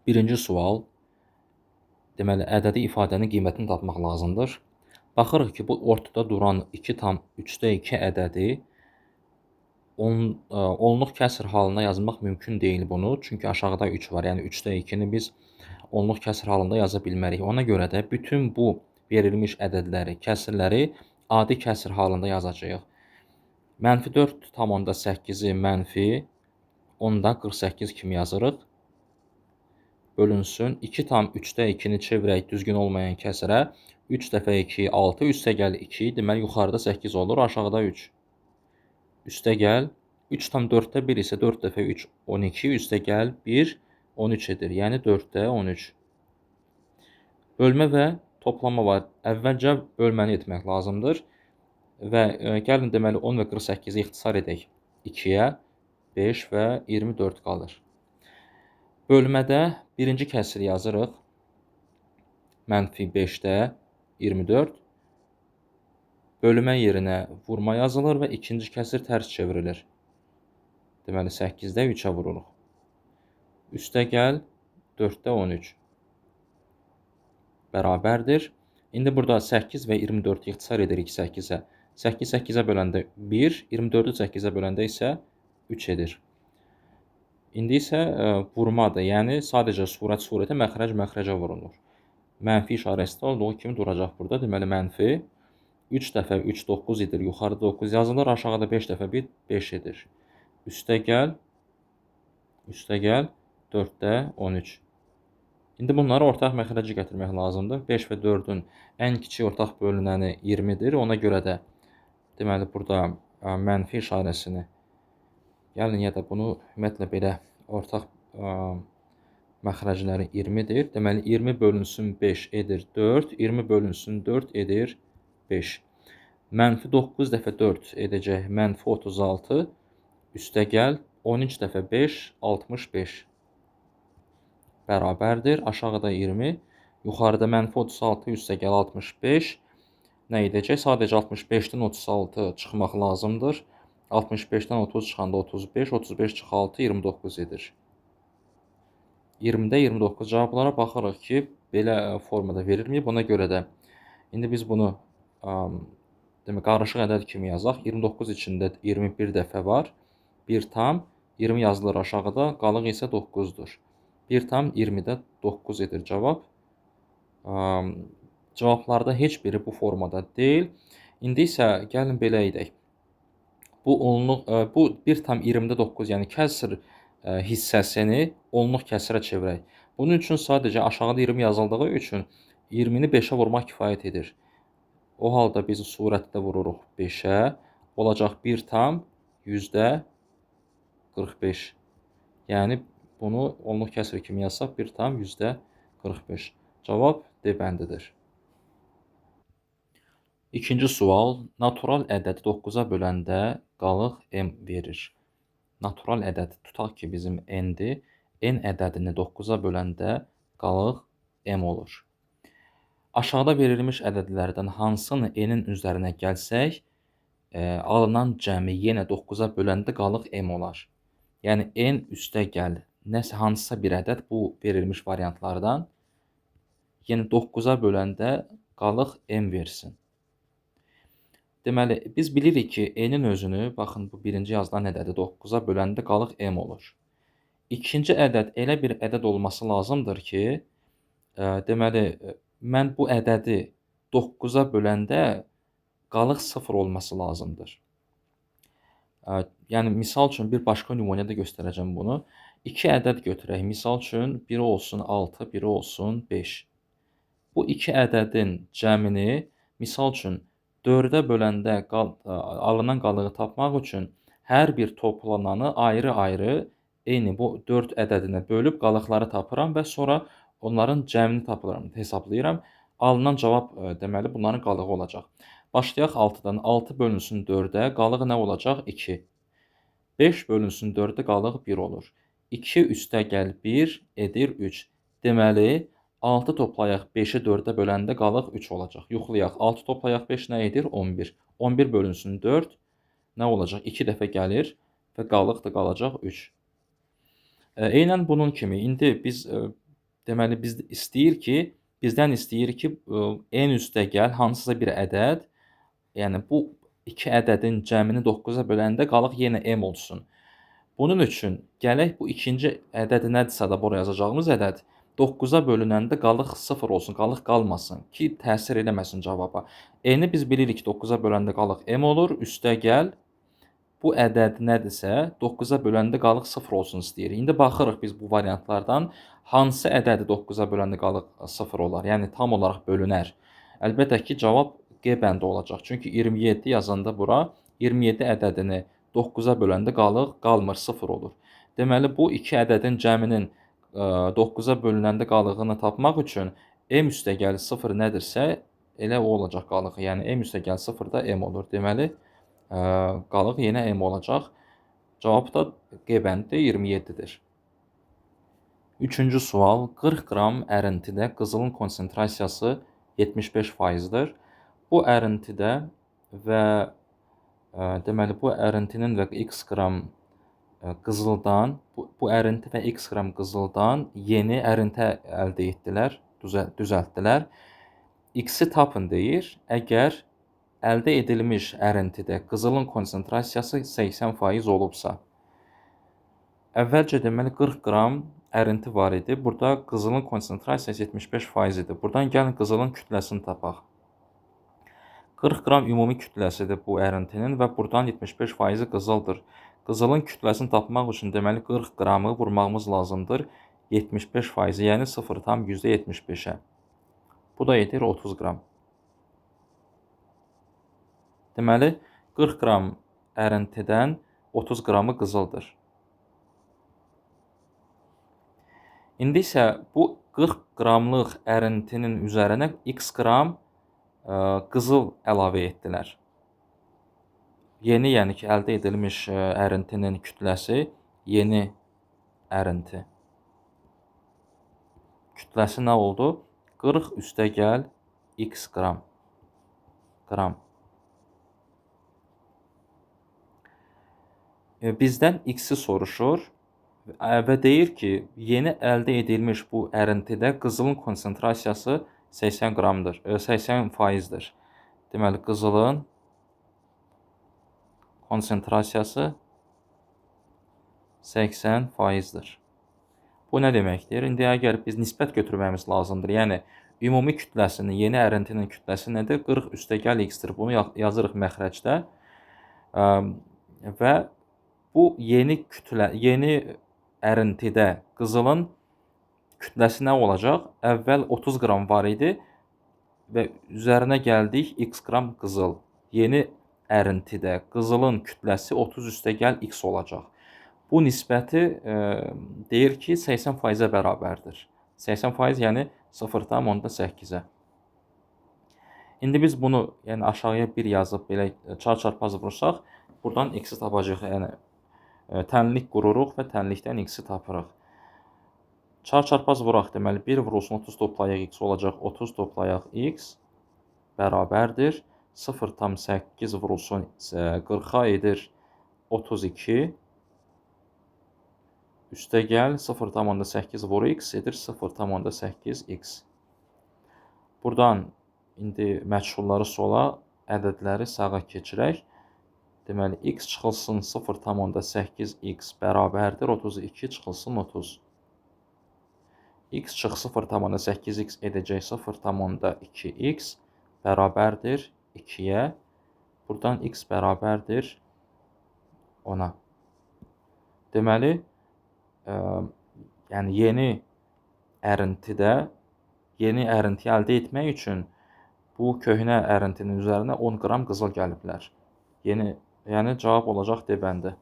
Birinci sual. Deməli, ədədi ifadənin qiymətini tapmaq lazımdır. Baxırıq ki, bu ortada duran 2,3-də 2 ədədi onluq kəsr halında yazmaq mümkün deyil bunu. Çünki aşağıda 3 var. Yəni 3-də 2-ni biz onluq kəsr halında yaza bilmərik. Ona görə də bütün bu verilmiş ədədləri, kəsrləri adi kəsr halında yazacağıq. Mənfi 4,8-i mənfi 10,48 kimi yazırıq. Bölünsün. 2,3-də 2-ni çevirək düzgün olmayan kəsrə. 3 dəfə 2, 6, üstə gəl 2. Deməli, yuxarıda 8 olur, aşağıda 3. Üstə gəl 3,4-də 1 isə 4 dəfə 3, 12. Üstə gəl 1, 13 edir. Yəni 4-də 13. Bölmə və toplama var. Əvvəlcə bölməni etmək lazımdır. Və gəlin deməli 10 və 48-i ixtisar edək 2-yə, 5 və 24 qalır. Bölmədə birinci kəsiri yazırıq. Mənfi 5-də 24. Bölmə yerinə vurma yazılır və ikinci kəsir tərs çevrilir. Deməli 8-də 3-ə vururuq. Üstə gəl 4-də 13. Bərabərdir. İndi burada 8 və 24-ü ixtisar edirik 8-ə. 8 8-ə böləndə 1, 24-ü 8-ə böləndə isə 3 edir. İndi isə vurmadır. Yəni sadəcə surət surətə, məxrəc məxrəcə vurulur. Mənfi işarəsi də olduğu kimi duracaq burada. Deməli mənfi 3 dəfə 3 9 edir. Yuxarıda 9 yazılır, aşağıda 5 dəfə 1 5 edir. Üstə gəl, üstə gəl 4-də 13. İndi bunları ortaq məxrəcə gətirmək lazımdır. 5 və 4-ün ən kiçik ortaq bölünəni 20-dir. Ona görə də deməli burada mənfi işarəsini gəlin ya da bunu ümumiyyətlə belə ortaq məxrəcləri 20-dir. Deməli 20 bölünsün 5 edir 4, 20 bölünsün 4 edir 5. Mənfi 9 dəfə 4 edəcək mənfi 36, üstə gəl 13 dəfə 5, 65 bərabərdir. Aşağıda 20, yuxarıda mənfi 36, üstə gəl 65. Nə edəcək? Sadəcə 65-dən 36 çıxmaq lazımdır. 65-dən 30 çıxanda 35, 35 çıx 6, 29 edir. 20-də 29 cavablara baxırıq ki, belə formada verilməyib. Ona görə də indi biz bunu demək, qarışıq ədəd kimi yazaq. 29 içində 21 dəfə var. 1 tam 20 yazılır aşağıda, qalıq isə 9-dur. 1 tam 20-də 9 edir cavab. Cavablarda heç biri bu formada deyil. İndi isə gəlin belə edək. Bu onluq, bu 1 tam 20-də 9, yəni kəsr hissəsini onluq kəsrə çevirək. Bunun üçün sadəcə aşağıda 20 yazıldığı üçün 20-ni 5-ə vurmaq kifayət edir. O halda biz surətdə vururuq 5-ə. Olacaq 1 tam 45%. Yəni bunu onluq kəsr kimi yazsaq 1 tam 45%. Cavab D bəndidir. İkinci sual. Natural ədədi 9-a böləndə qalıq M verir. Natural ədəd tutaq ki, bizim N-dir. N ədədini 9-a böləndə qalıq M olur. Aşağıda verilmiş ədədlərdən hansını N-in üzərinə gəlsək, alınan cəmi yenə 9-a böləndə qalıq M olar. Yəni N üstə gəl, nəsə hansısa bir ədəd bu verilmiş variantlardan yenə 9-a böləndə qalıq M versin. Deməli, biz bilirik ki, N-in özünü, baxın bu birinci yazılan ədədi 9-a böləndə qalıq M olur. İkinci ədəd elə bir ədəd olması lazımdır ki, deməli, mən bu ədədi 9-a böləndə qalıq 0 olması lazımdır. Yəni, misal üçün, bir başqa nümunədə göstərəcəm bunu. İki ədəd götürək. Misal üçün, biri olsun 6, biri olsun 5. Bu iki ədədin cəmini, misal üçün, 4-ə böləndə alınan qalığı tapmaq üçün hər bir toplananı ayrı-ayrı eyni bu 4 ədədinə bölüb qalıqları tapıram və sonra onların cəmini tapıram, hesablayıram. Alınan cavab deməli bunların qalığı olacaq. Başlayaq 6-dan. 6 bölünsün 4-ə, qalığı nə olacaq? 2. 5 bölünsün 4-ə, qalığı 1 olur. 2 üstə gəl 1 edir 3. Deməli, 6 toplayaq 5-i 4-ə böləndə qalıq 3 olacaq. Yoxlayaq. 6 toplayaq 5 nə edir? 11. 11 bölünsün 4 nə olacaq? 2 dəfə gəlir və qalıq da qalacaq 3. Eynən bunun kimi. İndi biz Deməli, biz istəyir ki, bizdən istəyir ki, n üstə gəl hansısa bir ədəd, yəni bu iki ədədin cəmini 9-a böləndə qalıq yenə m olsun. Bunun üçün gələk bu ikinci ədəd nədirsə də bura yazacağımız ədəd 9-a bölünəndə qalıq 0 olsun, qalıq qalmasın ki, təsir eləməsin cavaba. N-i biz bilirik 9-a böləndə qalıq m olur, üstə gəl. Bu ədəd nədirsə 9-a böləndə qalıq 0 olsun istəyirik. İndi baxırıq biz bu variantlardan hansı ədədi 9-a böləndə qalıq 0 olar, yəni tam olaraq bölünər. Əlbəttə ki, cavab G bəndi olacaq. Çünki 27 yazanda bura 27 ədədini 9-a böləndə qalıq qalmır, 0 olur. Deməli, bu iki ədədin cəminin 9-a bölünəndə qalığını tapmaq üçün m üstəgəl 0 nədirsə, elə o olacaq qalığı. Yəni, m üstəgəl 0 da m olur. Deməli, qalıq yenə m olacaq. Cavab da G bəndi 27-dir. Üçüncü sual, 40 qram ərintidə qızılın konsentrasiyası 75%-dir. Bu ərintidə və deməli, bu ərintinin və x qram qızıldan, bu ərinti və x qram qızıldan yeni ərinti əldə etdilər, düzəltdilər. X-i tapın deyir. Əgər əldə edilmiş ərintidə qızılın konsentrasiyası 80% olubsa. Əvvəlcə deməli 40 qram ərinti var idi. Burada qızılın konsentrasiyası 75% idi. Buradan gəlin qızılın kütləsini tapaq. 40 qram ümumi kütləsidir bu ərintinin və buradan 75%-i qızıldır. Qızılın kütləsini tapmaq üçün deməli 40 qramı vurmağımız lazımdır 75%-i, yəni 0,75-ə. Bu da edir 30 qram. Deməli, 40 qram ərintidən 30 qramı qızıldır. İndi isə bu 40 qramlıq ərintinin üzərinə x qram qızıl əlavə etdilər. Yeni, yəni ki, əldə edilmiş ərintinin kütləsi yeni ərinti. Kütləsi nə oldu? 40 üstəgəl x qram. Bizdən x-i soruşur və deyir ki, yeni əldə edilmiş bu ərintidə qızılın konsentrasiyası 80 qramdır, 80%-dir. Deməli, qızılın konsentrasiyası 80%-dir. Bu nə deməkdir? İndi əgər biz nisbət götürməyimiz lazımdır, yəni ümumi kütləsinin, yeni ərintinin kütləsi nədir? 40 üstəgəl x-dir. Bunu yazırıq məxrəcdə və bu yeni kütlə, yeni ərintidə qızılın kütləsi nə olacaq? Əvvəl 30 qram var idi və üzərinə gəldik x qram qızıl. Yeni ərintidə qızılın kütləsi 30 üstəgəl x olacaq. Bu nisbəti deyir ki, 80%-ə bərabərdir. 80% yəni 0,8-ə. İndi biz bunu yəni aşağıya 1 yazıb belə çar-çarpaz vursaq, buradan x-i tapacağıq. Yəni tənlik qururuq və tənlikdən x-i tapırıq. Çar-çarpaz vuraq, deməli 1 vurulsun 30 toplayaq x olacaq, 30 toplayaq x bərabərdir. 0,8 vurulsun 40-a edir 32. Üstə gəl 0,8 vur x edir 0,8 x. Buradan indi məchulları sola, ədədləri sağa keçirək. Deməli, x çıxılsın 0,8 x bərabərdir 32 çıxılsın 30. X çıx 0,8 x edəcək 0,2 x bərabərdir 2-yə. Buradan x bərabərdir 10-a. Deməli, yəni yeni ərintidə, yeni ərinti əldə etmək üçün bu köhnə ərintinin üzərinə 10 qram qızıl gəliblər. Yeni, yəni cavab olacaq D bəndi.